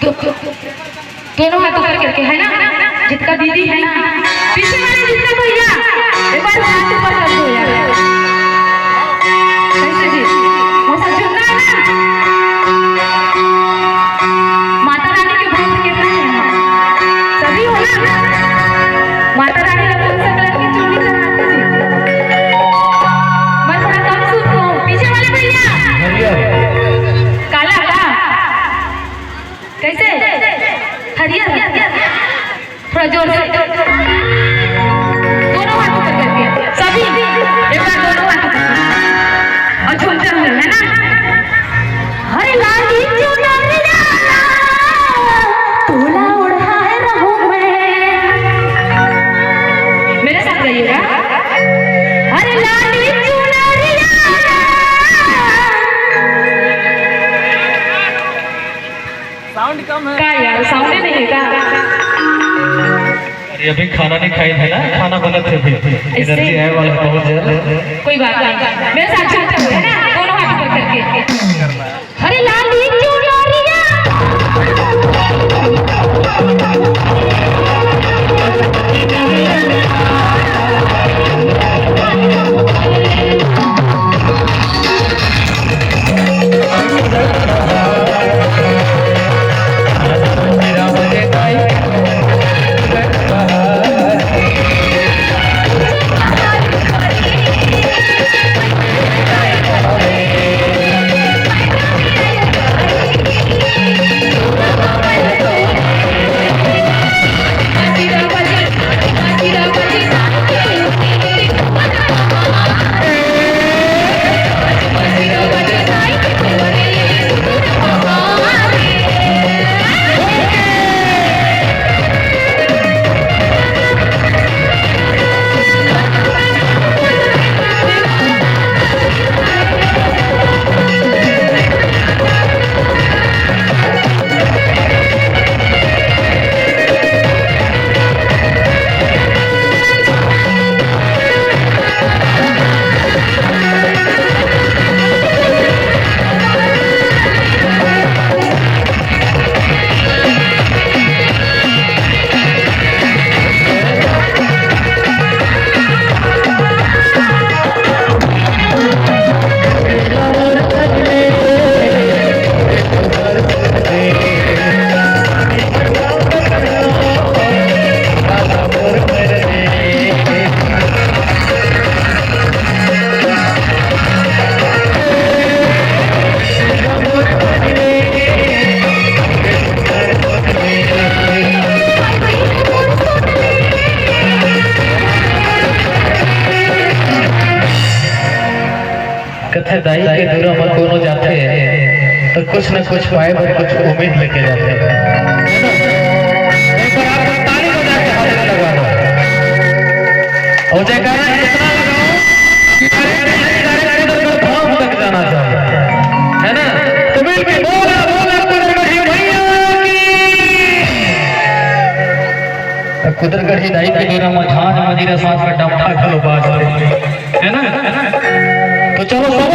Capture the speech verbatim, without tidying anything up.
दो-, दो-, दोनों हाथ ऊपर करके, है ना? जितका दीदी है ना, पीछे वाले जितका भैया, एक बार हाथ ऊपर कर दो यार। कैसे जी? वो सब झुमका है ना? माता रानी के भक्त कितना है यहाँ? सभी हो ना? माता रानी रघुवंश कलर की चुन्नी चढ़ाते जी। मैं थोड़ा कम सुनता हूँ। पीछे वाले भैया। हरियर। काला का? कैसे? हरियर। थोड़ा जोर से। दोनों हाथ ऊपर करके। सभी। एक बार दोनों हाथ ऊपर। और झूमते हुए, है ना? हरे लाली चुनरिया, तोला ओढ़ाए रहूं मैं। मेरे साथ गाइएगा। हरे लाली चुनरिया। साउंड कम है। का यार, साउंड नहीं है का? अरे, अभी खाना नहीं खाई है ना, खाना बनत है अभी। इससे एनर्जी आए वाला है बहुत जल्द। कोई बात नहीं, मेरे साथ चलते हुए, है ना, दोनों हाथ ऊपर करके। हरे लाली चुनरिया। कथे दाई के दुरा म कोनो जाथे, त कुछ न कुछ पाए बर कुछ उम्मीद लेके जाथे, है ना? एक बार आप ताली बजा के हाथ में लगा दो। और जयकारा इतना लगाओ कि direct, direct, direct उधर धाम तक जाना चाहिए, है ना? तो मिल के बोला, बोला कुदरगढ़ी भैया की। कुदरगढ़ी दाई के बेरा म झांझ मजीरा सांस का डंफा घलो बाजथे, है ना? तो चलो सब